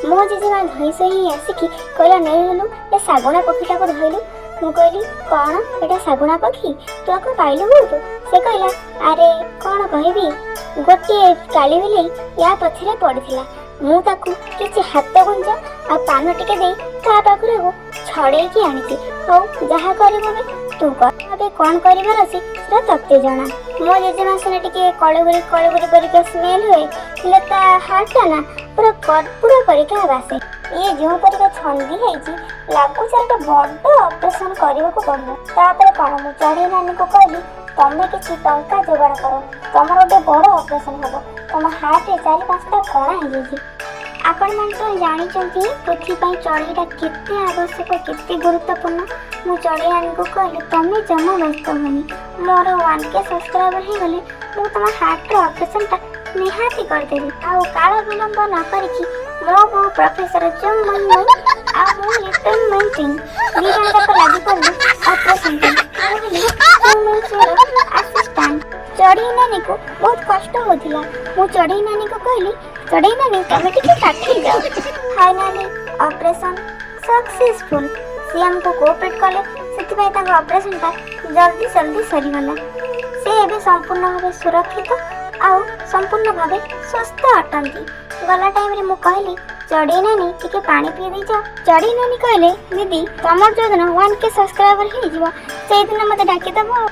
ମୋ ଜେଜେମା ଧଇଁ ସଇଁ ହେଇ ଆସିକି କହିଲା, "ନେଇଗଲୁ, ଏ ଶାଗୁଣା ପକ୍ଷୀଟାକୁ ଧଇଲୁ।" ମୁଁ କହିଲି, "କ'ଣ, ଏଇଟା ଶାଗୁଣା ପକ୍ଷୀ? ତୁ ଆକୁ ପାଇଲୁ କୋଉଠୁ?" ସେ କହିଲା, "ଆରେ କ'ଣ କହିବି, ଗୋଟିଏ କାଳି ବିଲେଇ ୟା ପଛରେ ପଡ଼ିଥିଲା। ମୁଁ ତାକୁ କିଛି ହାତ ଗୁଞ୍ଜ ଆଉ ପାନ ଟିକେ ଦେଇ ତା ପାଖରୁ ଛଡ଼େଇକି ଆଣିଛି। ହଉ, ଯାହା କରିବୁ ବି ତୁ କର। ଏବେ କ'ଣ କରିବାର ଅଛି ସେଟା ତତେ ଜଣା।" ମୋ ଜେଜେମା ସିନା ଟିକେ କଳଗୁରି କଳଗୁରି ପରିକା ସ୍ମେଲ୍ ହୁଏ, ହେଲେ ତା ହାର୍ଟଟା ନା ପୁରା କର୍ପୂର ପରିକା ବାସେ। ଇଏ ଯେଉଁ ପରିକା ଛନ୍ଦି ହେଇଛି, ଲାଗୁଛି ଗୋଟେ ବଡ଼ ଅପରେସନ୍ କରିବାକୁ ପଡ଼ିବ। ତାପରେ କ'ଣ, ମୁଁ ଚଢ଼େଇ ନାନୀକୁ କହିଲି, "ତମେ କିଛି ଟଙ୍କା ଯୋଗାଡ଼ କର, ତମର ଗୋଟେ ବଡ଼ ଅପରେସନ୍ ହବ। ତମ ହାର୍ଟରେ ଚାରି ପାଞ୍ଚଟା କଣା ହେଇଯାଇଛି।" ଆପଣମାନେ ତ ଜାଣିଛନ୍ତି ପୃଥିବୀ ପାଇଁ ଚଢ଼େଇଟା କେତେ ଆବଶ୍ୟକ, କେତେ ଗୁରୁତ୍ୱପୂର୍ଣ୍ଣ। ମୁଁ ଚଢ଼େଇ ନାନୀକୁ କହିଲି, "ତମେ ଜମା ବ୍ୟସ୍ତ ହୁଅନି, ମୋର 1K subscriber ହେଇଗଲେ ମୁଁ ତମ ହାର୍ଟର ଅପରେସନ୍ଟା ନିହାତି କରିଦେବି।" ଆଉ କାଳ ବିଳମ୍ବ ନ କରିକି ମୋ ବୋଉ ପ୍ରଫେସର ଚୁଙ୍ଗ ମଇଁ ମଇଁ ଆଉ ମୁଁ ଲିଟଲ ମଇଁ ଟିଙ୍ଗ, ଦି ଜଣ ଯାକ ଲାଗି ପଡ଼ିଲୁ ଅପରେସନ୍ ପାଇଁ। ମୁଁ ହେଲି ଚୁଙ୍ଗ ମଇଁ ଚୁର ଆସିଷ୍ଟାଣ୍ଟ। ଚଢ଼େଇ ନାନୀକୁ ବହୁତ କଷ୍ଟ ହେଉଥିଲା। ମୁଁ ଚଢ଼େଇ ନାନୀକୁ କହିଲି, "ଚଢ଼େଇ ନାନୀ, ତମେ ଟିକେ କାଖେଇ ଯାଅ।" Finally operation successful. ସିଏ ଆମକୁ କୋଅପରେଟ୍ କଲେ, ସେଥିପାଇଁ ତାଙ୍କ ଅପରେସନ୍ଟା ଜଲ୍ଦି ଜଲ୍ଦି ସରିଗଲା। ସେ ଏବେ ସମ୍ପୂର୍ଣ୍ଣ ଭାବେ ସୁରକ୍ଷିତ ଆଉ ସମ୍ପୂର୍ଣ୍ଣ ଭାବେ ସୁସ୍ଥ ଅଟନ୍ତି। ଗଲା ଟାଇମ୍ରେ ମୁଁ କହିଲି, "ଚଢ଼େଇ ନାନୀ, ଟିକେ ପାଣି ପିଇ ଦେଇଯାଅ।" ଚଢ଼େଇ ନାନୀ କହିଲେ, "ଦିଦି, ତମର ଯେଉଁଦିନ 1K subscriber ହେଇଯିବ, ସେଇଦିନ ମୋତେ ଡାକିଦେବ।"